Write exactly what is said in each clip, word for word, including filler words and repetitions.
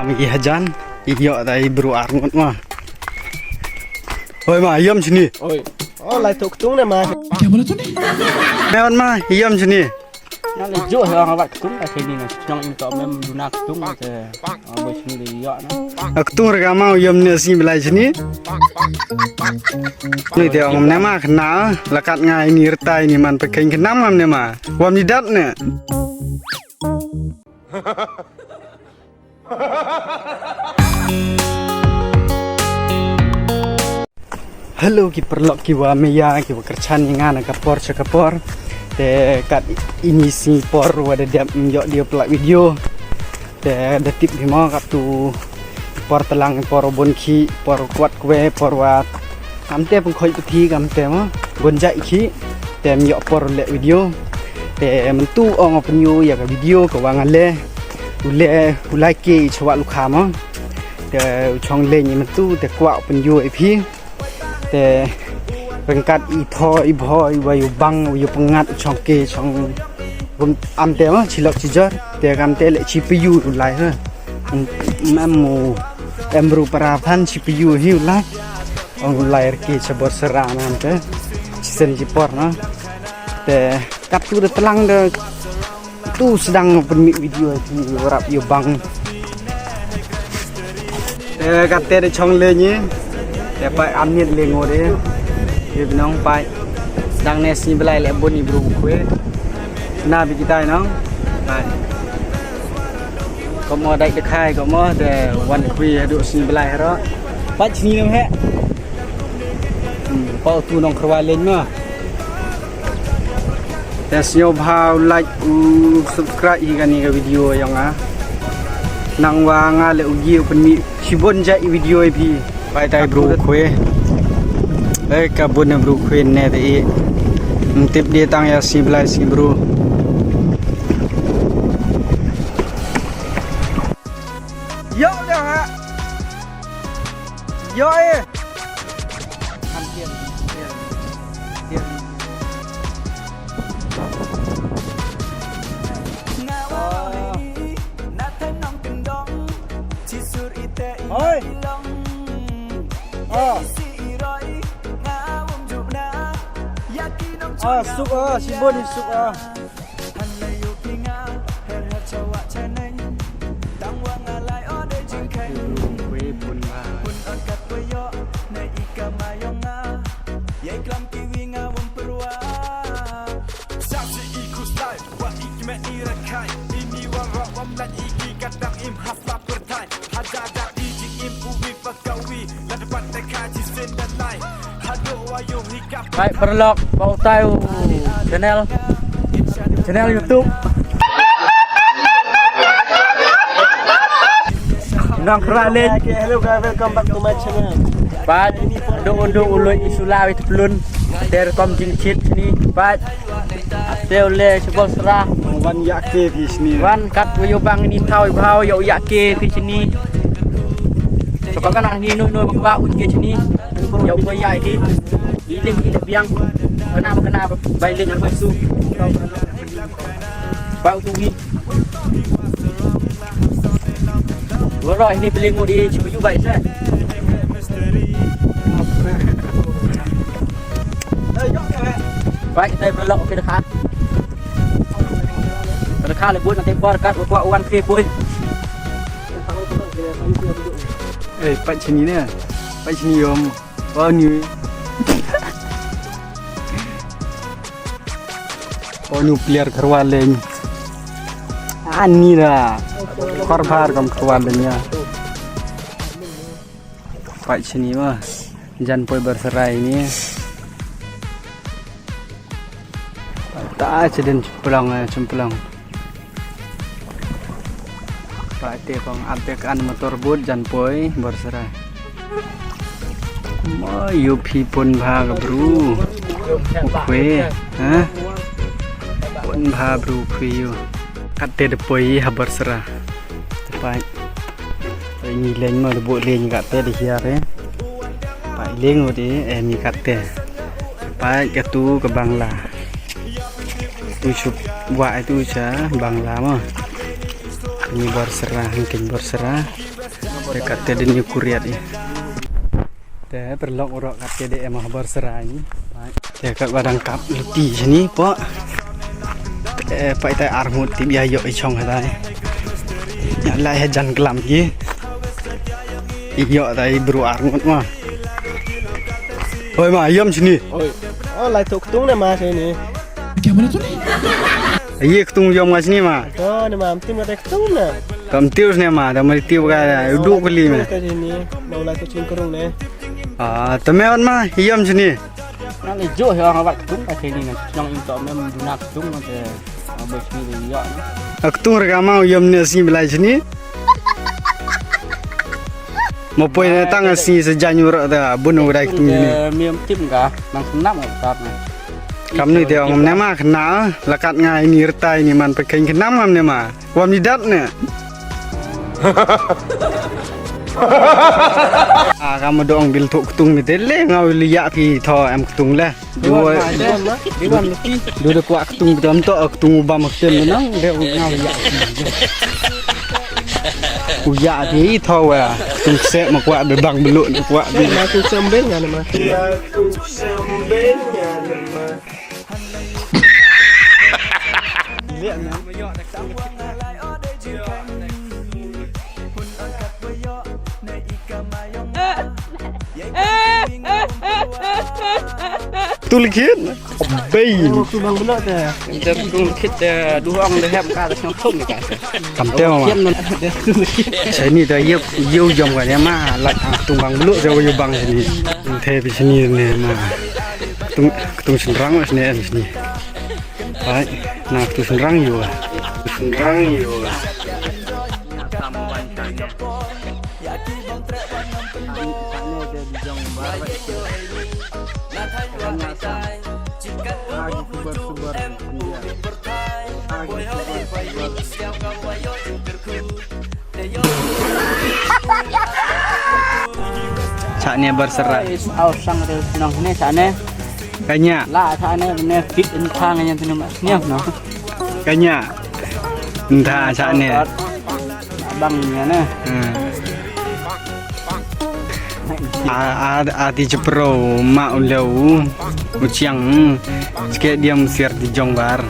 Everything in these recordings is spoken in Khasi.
Am i hajan, i ïoh da i bru ar ngut ma. Hoi ma, ïam shini. Oi. Oh, lai tuk tung na ma. Me wan ma, ïam shini. Na le jo ha nga wat tung ka shini na. Nang im to mem duna tung te. Oh, boy shini le ïoh na. Ak tung rega ma, ïam ne si belai shini. Ni te ong ne ma kena, lakat ngai ni rtai ni man pekeng kenam ngam ne ma. Wam ni dat ne. Hello ki paralok ki wa maya ki wa kyrchan ïa nga na ka por sha ka por. Te kat ini sngi por wa da dep ym ïoh dei upload video. Te da tip hi mo kat tu por tlang por bun ki por kwat kwe por wa Kamte pynkhoi puthi kamte mo. Gon jai ki. Te ym ïoh por leh video. Te myntu ong o pynïoh ïa ka video ka wa nga leh. U leh u lai ke i chwa lukha mo. Te u chong leh ni myntu te kwah o pynïoh i phi. Te ryngkat i thoi i bhoi wa yu bang wa yu pyngat u chong ke chong. Bun amte mo chilok chijor. Te kamte leh chi pyu u lai ha. Mem mu em ru para phan chi pyu hi u lai. Ong lai rki cha bor sera na te. Chisen ji por na. Te kat tu da tlang da tu sedang pynmih video tu warap yu bang. Te kat te da chong le ni. Te pa amit le ngode. Yu binong pa. Sedang ne sni belai le bun ni bru kwe. Na bi kitai nong. Pai. Komo dai te khai komo te wan kwi hadu sni belai hero. Pat sni nem he. Hmm, pau tu nong kerwa len ma. Te sio bha u like u subscribe hi kani ka video yong a. Nang wa nga le u gi u pynmi shibun ja i video i phi. Pai tai bru khwe. Pai ka bun bru khwe ne te i. Ntip dia tang ya si belai si bru. Yo dah ha. Yo eh. Oi. Ah. Ah, suk ah, shibun suk ah. Hai paralok, ba utai u channel, channel YouTube. Nang keralin. Okay, hello guys, welcome back to my channel. Pat, do do ulo isula wit plun. Der kom jingchit ni. Pat. Te u le shibol sra. Wan ïa ke phi shini. Wan kat u yu bang ni thaw i bhaw yu ïa ke phi shini. Sokam kana ni no no ba u ke shini. Yu ko ïa ki. Iling ki biang. Kana kana bai ling ba su. Ba u tu ni. Wara ini beli ngudi cuba cuba ina. Baik, kita belok ke dekat. Ke dekat lebur nanti buat kat buat wan ke boy. Eh, pat sini ni. Pat sini yom. Ba ni. O nu player kharwa leng. Ani da. Khor bhar kam kharwa leng ya. Pat sini ma. Jan poi berserai ni. Ta cheden chemplang, eh, chemplang. Pat te kong abek an motor boat jan poi berserai. Ma yu phi pun bha ka bru. Ukwe, ha? Pun bha bru ukwe yu. Kat te de poi ha berserai. Pat. Poi ni leng ma de bo leng kat te de hiar, eh. Pat leng o de, eh, ni kat te. Pat ka tu ka bangla. Tu shup wa tu cha bangla ma. Ni berserai, hangkin berserai. Te kat te dei ni kuryat ni. Te paralok baroh kat te dei em ha Barsara ni. Te kat ba dang kap luti shini pok. Te pok ita arngut tip ïa ïoh i shong ha tai. Ïa lai ha jan klam ki. Ïoh tai bru arngut ma. Hoi ma, ïom shini. Oi. Oh, lai tuk tung ne ma shini. Ai ktung ïom nga shini ma. To ne ma, am tim ka te ktung ne. Kam tiu shini ma, da ma tiu ka, udu kuli me. Te shini, ma lai tuk ching kerung ne. Ah, te me wan ma, ïom shini. Nang le jo he ong wat ktung ka shini ne. Nang im to mem duna ktung ne te. Abo shini le ïa ne. Ktung rega ma ïom ne shini belai shini. Mo poi ne tang shini sejan ura da bun udah ktung ne. Mem tim ka, nang senam ka tar ne. Kam ni te ong ne ma kena, lakat nga ini rta ini man pekeng kenam ngam ne ma. Wam ni dat ne. Ah, kam dong bil tuk ktung mi te le ngau li ïa pi tho em ktung le. Dua, dua da kuak ktung pi tam to ktung bam kem nang de ngau ïa. U ïa pi tho wa ktung se ma kuak be bang belu ne kuak be. Ma ktung sembeng ne ma. Tul khit. Bei. Kum bang belok te. Kum khit te duhong de hem ka te song thum ka. Kam te ma. Sini te yep yu jom ka ne ma lat tung bang belok te yu bang sini. Te bi sini ne ma. Tung tung senrang sini sini. Ai, na tu senrang yu. Senrang yu. Chane Barsara. Au sang de nong ne chane. Kanya. La chane ne fit in thang ne tu ma sniam no. Kanya. Ntha chane. Bang ne ne. Hmm. A a a ti chepro ma u leu u chiang. Ske diam siar di jong bar.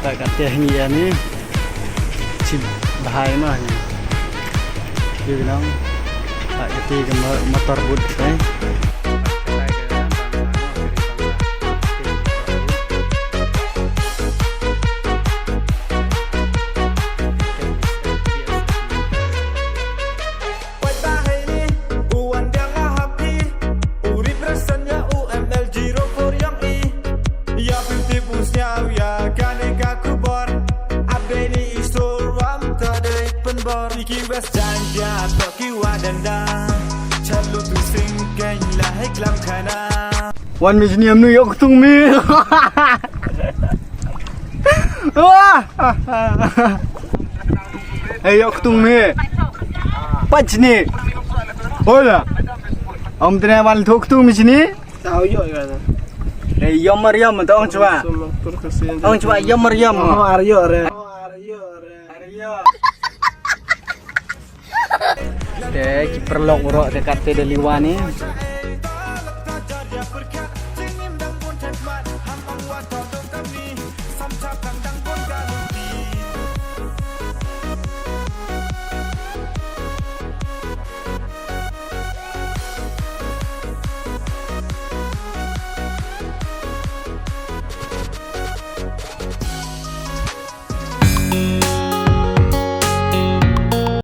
Ka teh ngi ïa ni. Chim bahai ma ni. Yu nang. Ta iti ka ma-, motor boot kai. Wait, ba hei ni, u wan biang nga ha phi, u represent ïa u M L zero four ïong i. Ïa phi tip u sñiaw ïa kane ka khubor, update ni i sur wam ta dei pynbor. Ki West Jaintia to ki wa danda, chat lu tu sing keng la hei klam khana. Wan mi jniam nu yok tung mi. Wah. Ei, yok ktung mi. Pach ni. Hola. Om tene wal thuk ktung mi sini. Tao yo yo na. Ei, yom mar yom, tong chwa. Tong chwa, yom mar yom. Oh, ar yo re. Te ki paralok baroh te kat te da liwa ni.